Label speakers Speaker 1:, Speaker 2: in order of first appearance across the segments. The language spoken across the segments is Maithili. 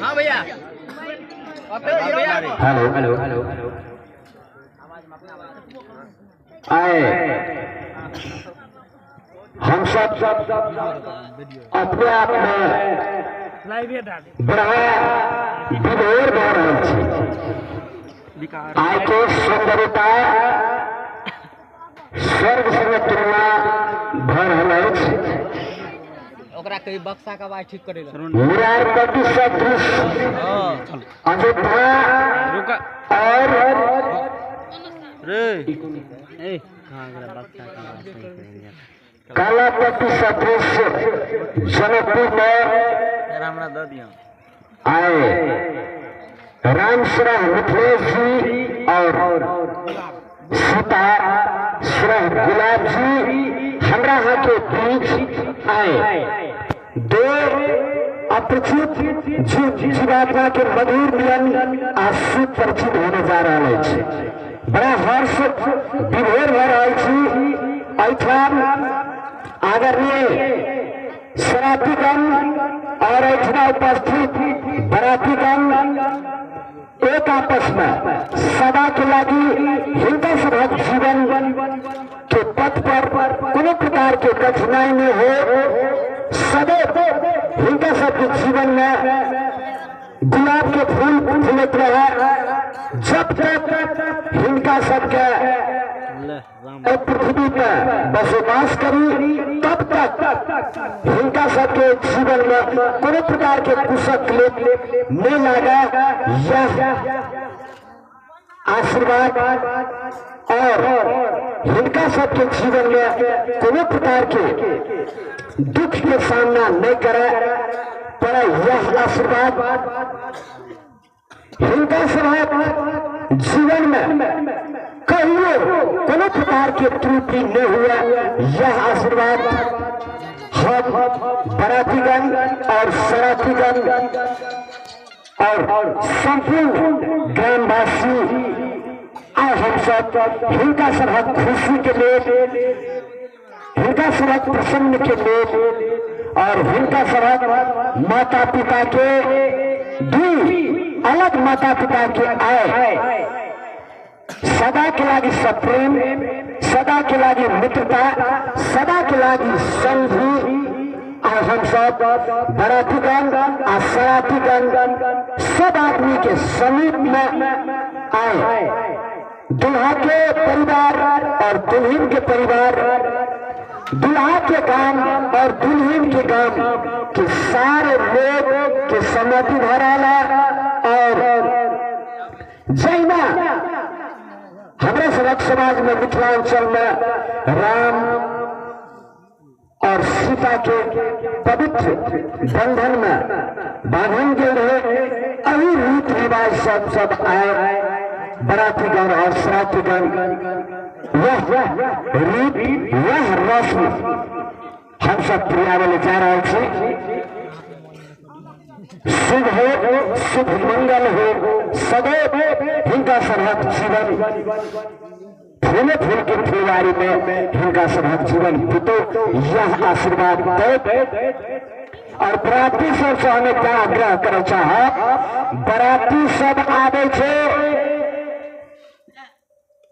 Speaker 1: हाँ भैया।
Speaker 2: हेलो हेलो हेलो आए हम सब अपने आप में बड़ा विभोर भऽ रहल छी। आइ के सुंदरता स्वर्ग संगे तुलना भऽ रहल अछि।
Speaker 1: ओकरा कही बक्सा के आवाज ठीक करे।
Speaker 2: मुरारपट्टी सदृश अयोध्या और कालापट्टी सदृश जनकपुर में आए रामसरह मिथिलेश जी और सीता सरह गुलाब जी हमरा यहाँ के बीच आए। दो अपरिचित जीवात्मा के मधुर मिलन आ सुपरिचित होने जा रहा अछि। बड़ा हर्ष विभोर भऽ रहल छी। एहिठाम आदरणीय शरातीगण और एहिठिना उपस्थित बरातीगण एक आपस में सदा के लागी हिनका सभक जीवन के पथ पर कोनो प्रकार के कठिनाई नहीं हो, सदैव हिनका सबके जीवन में गुलाब के फूल फूलत रहे। जब तक हिनका सबके पृथ्वी पर बसोबास करी तब तक हिनका सबके जीवन में कोनो प्रकार के कुशक नहीं लागे, यह आशीर्वाद और हिनका सबके जीवन में कोनो प्रकार के दुख के सामना नहीं करे पर यह आशीर्वाद हिनका सबक जीवन में कहियो कोनो प्रकार के त्रुटि नहीं हुआ, यह आशीर्वाद हम बरातीगण और शरातीगण और संपूर्ण ग्रामवासी और हम सब हिनका सबक खुशी के लिए, हिनका सबक प्रसन्न के लिए और हिनका सबक माता पिता के दुई अलग माता पिता के आए सदा के लागि सप्रेम, सदा के लागि मित्रता, सदा के लागि संधि और हम सब बरातीगण आ शरातीगण सब आदमी के समीप में आए। दुल्हा के परिवार और दुल्हन के परिवार, दुल्हा के गांव और दुल्हन के गांव के सारे लोग के सहमति भराला और जहिना हमरा सबक समाज में मिथिलांचल में राम और सीता के पवित्र बंधन में बांधन गेल रहे, अही रीति रिवाज सब सब आए बरातीगण और शरातीगण वह रीत वह रस्म हम सब प्रियावल जा रहे छी। शुभ हो, शुभ मंगल हो, सदैव हिनका सबहक जीवन फूले फूल के फुलवारी में हिनका सबहक जीवन बीतो, यह आशीर्वाद दे। और बराती सब से हमें क्या आग्रह करे चाहब, बराती सब आवे छे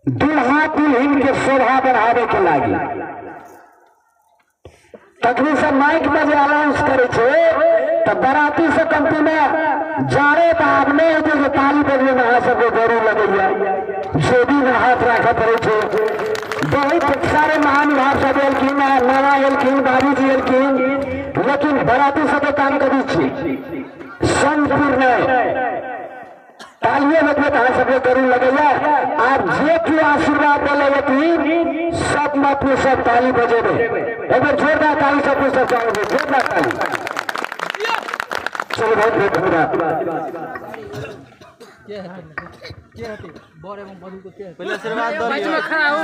Speaker 2: दुल्हा दुल्हन के शोभा बढ़ावे के लागी। तखनी सब माइक में जे अनाउंस करे छे तो बराती से कंपनी में जारे तो आब नहीं होते जे ताली बजबे में अहाँ सबके गौरव लगैया, जेबी में हाथ राखऽ पड़े छे। बहुत सारे महानुभाव सब एलखिन, नाना एलखिन, बाबूजी एलखिन, लेकिन बराती सबके काम करी छी संपूर्ण तालिए बजबे तो अहाँ सबके गौरव लगैया। आब जे केओ आशीर्वाद देले हेथिन सब मत सब ताली बजेबे। एक बार जोरदार ताली सब सब चाहबे, जोरदार ताली। चलो बहुत बहुत धन्यवाद।
Speaker 3: पहले आशीर्वाद दो।
Speaker 1: बीच में खड़ा हो,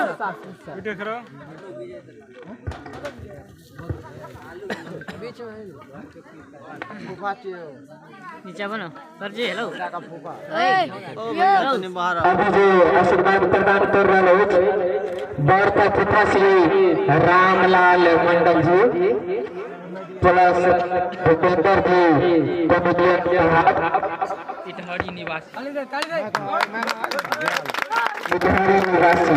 Speaker 1: बीच में नीचे बनो सर जी। हेलो
Speaker 2: अभी जो आशीर्वाद प्रदान कर रहे अछि बर का पिता श्री रामलाल मंडल जी, प्लस भूपेंद्र जी कॉमेडियन साहब,
Speaker 1: इटहरी निवासी।
Speaker 2: बिहारी निवासी।